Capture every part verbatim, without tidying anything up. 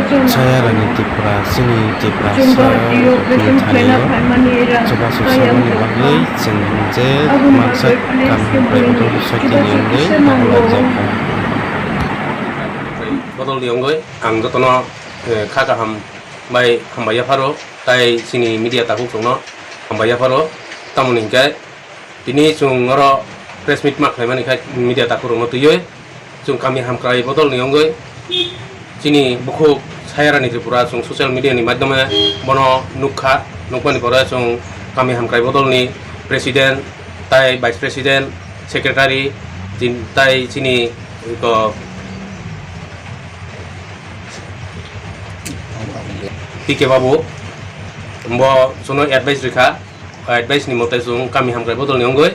Sayarani Tripura, chini Tiprasa ni thani o chubachu samani bagwi chwng je mangsa kami bai bodol sakini wngwi tabuk laijak kha. Bodolni wngwi ang jotono, eh, kha kaham bai hambai yapharo, tai chini media takhuk chwngno hambai yapharo, tamoni hinkhe tini chwng oro press meet ma khlaimani khai media takhukrokno twiwi chwng kami hamkrai bodolni wngwi chini bukhuk Sayarani Tripura chwng social media ni madhyome bono nukha, nukmani pore chwng kami hamkrai bodolni president tai vice president, secretary, chin-, tai chini, iko, P K babu bo chwngno advice rikha, advice ni mote chwng kami hamkrai bodolni wngwi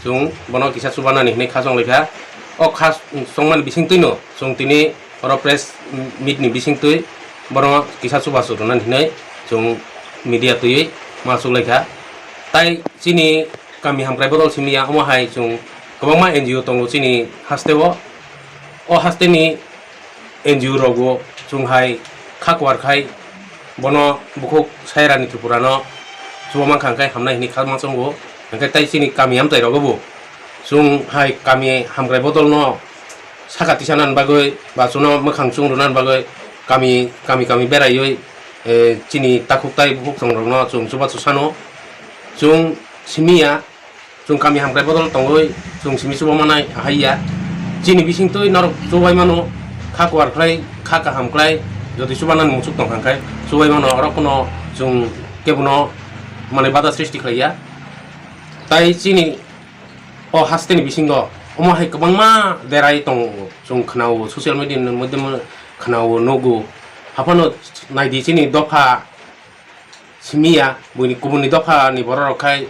chwng bono kisa chubanani hinwi kha chonglaikha. O kha chongmani bisingtwino chwng tini oro press meet ni bisingtwi bono kisa chubachu rwnani hinwi chwng media twiwi ma chuklaikha. Tai chini kami hamkrai bodol simi ya, omo hai chwng kwbangma N G O tongo chini hasteo. O hasteni N G O rogo chwng hai kha kwar khai bono bukhuk Sayarani Tripura no chuba mankha, hwnkhe hamnai hinwi kha ma chongo. Hwnkhe tai chini kami amchai rogo bo chwng hai kami hamkrai bodol no saka tisanani bagwi ba chwngno mwkhang chwng rwnani bagwi kami, kami, kami beraiwi, eh, chini takhuk tai bukhuk chongrokno chwng chubachu sano. Chwng simi ya, chwng kami hamkrai bodol tongwi chwng simi chuba manai ahai ya. Chini bisingtwi norok chubai mano, kha kwar khlai, kha kaham khlai, jodi chubanani muchuk tong kha khe chubai mano, oro phano chwng kebono manwi bada srishti khlai ya. Tai chini o hasteni bisingo omo hai kwbangma derai tongo, chwng khwnao, social media ni maidhyamo khwnao, nugo. Haphano naidi chini dopha simi ya, buini kubunni dophani bororok khai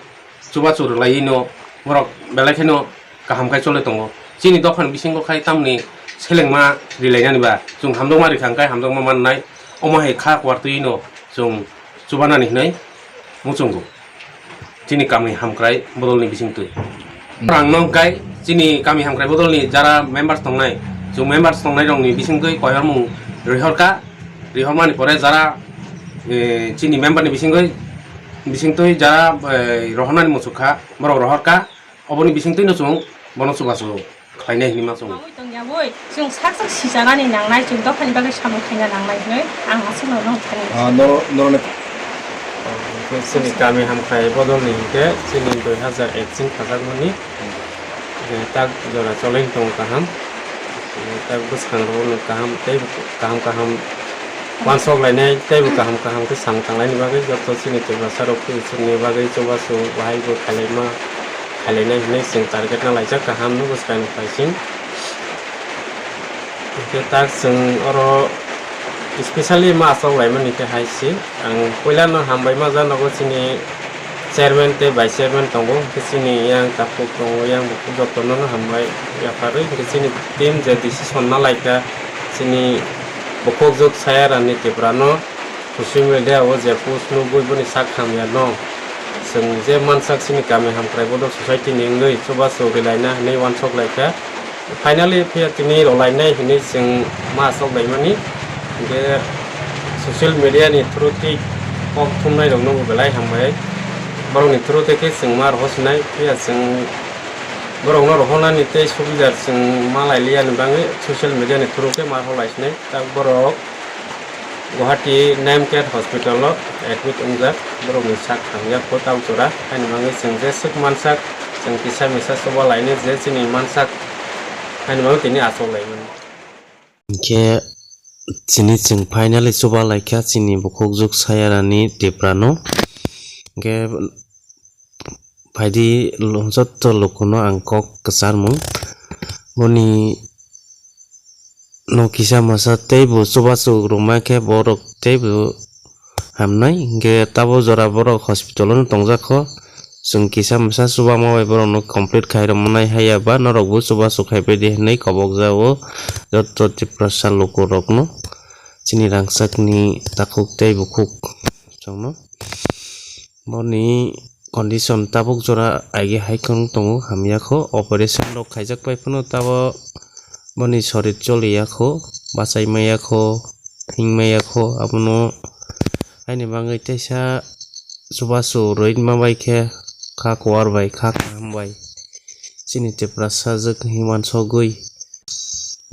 chubachu rwlaiwi no borok belai kheno kaham khai chole tongo. Chini dophani bisingo khai tamni selengma rilainani ba chwng hamjakma rikha hwnkhe hamjakma mannai, omo hai kha kwar twiwi no chwng chubanani hinwi muchungo. Chini kami hamkrai bodolni bisingtwi. Hmm. Ang nong kai chini kami hamkrai bodolni jara members tongnai, chwng members tongnairokni bisingtwi koyarmung rihorkha, rihormani pore jara, eh, chini memberni bisingtwi, bisingtwi jara, eh, rohornani muchuk kha, borok rohorkha, oboni bisingtwino chwng bono chubachu khlainai hinwi ma chwng. Mawi tongya boi, chwng sak sak sijanani nangnai, chwng dophani bagwi samung khaina nangnai hinwi ang aswkno nong thani. Ah, noro-, noroni. Chini kami hamkrai bodolni hinkhe chini dui hazar ek ching khajakmani, eh, tak jora choli tongo kaham. Eh, tak bwskango kaham tei kaham kaham uansuk lainai tei bo kaham kaham khe samung tanglaini bagwi joto chini Tiprasa rok khe Iswrni bagwi chubachu bahai bo khailaima, khailainai hinwi chwng target na laijak kaham no bwskango phaising. Hwnkhe tak chwng oro specially ma achuk laimani khe hai se ang puila no hambai ma janogo chini chairman tei vice chairman tongo, hwnkhe chini yang takhuk tongo, yang bukhuk jotono no hambai yapharwi, hwnkhe chini team je decision na laikha, chini bukhukjwk Sayarani Tripura no social media o je post nugwi boni sak hamya no chwng je mansak chini kami hamkrai bodol society ni wngwi chubachu rilaina hinwi uansuk laikha. Finally, phiya tini rwlainai hinwi chwng ma achuk laimani. Hwnkhe social media ni through tei kok thumnai rokno bo belai hambai. Borokni through tei khe chwng ma rohorsinai, phiya chwng borokno rohornani tei subida chwng ma lailiya ni bagwi social media ni through khe ma rohorlaisinai. Tak borok Guwahati Name Care Hospital o admit wngjak, borokni sak hamya kho tau jora, haini bagwi chwng jeswk mansak, chwng kisa misa chuba lainai je chini mansak, haini bagwi tini achuk laimani. Hinkhe chini chwng finally chuba laikha chini bukhukjwk Sayarani Tripura no. Hinkhe phaidi lo-, joto lukuno ang kok kwcharmung. Boni no kisa masa teibo chubachu rwma khe borok teibo hamnai, hinkhe tabo jora borok hospital o tongjak kho. Chwng kisa masa chubama bai borokno complete khai rwmani haiya ba norokbo chubachu khai pai di hinwi kobok jago joto Tiprasa lukurokno, chini rangchakni takhuk tei bukhuk chwngno. Boni condition tabuk jora aige hai kheno tongo, hamya kho, operation rok khaijak pai phano tabo boni sorir choliya kho, bachai maya kho, hingmaya kho abono. Haini bagwi teisa chubachu rwima bai khe kha kuar bai kha kaham bai chini Tiprasa jwk hwnwi uansukgwi.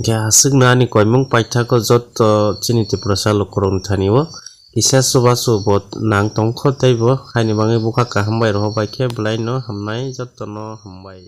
Khe aswkno ani koimung paithakgo jotto chini Tiprasa lukurokni thani o kisa chubachu bo nang tongkho teibo, haini bagwi bwkha kaham bai rohor bai khe bwlaino hamnai, jottono hambai.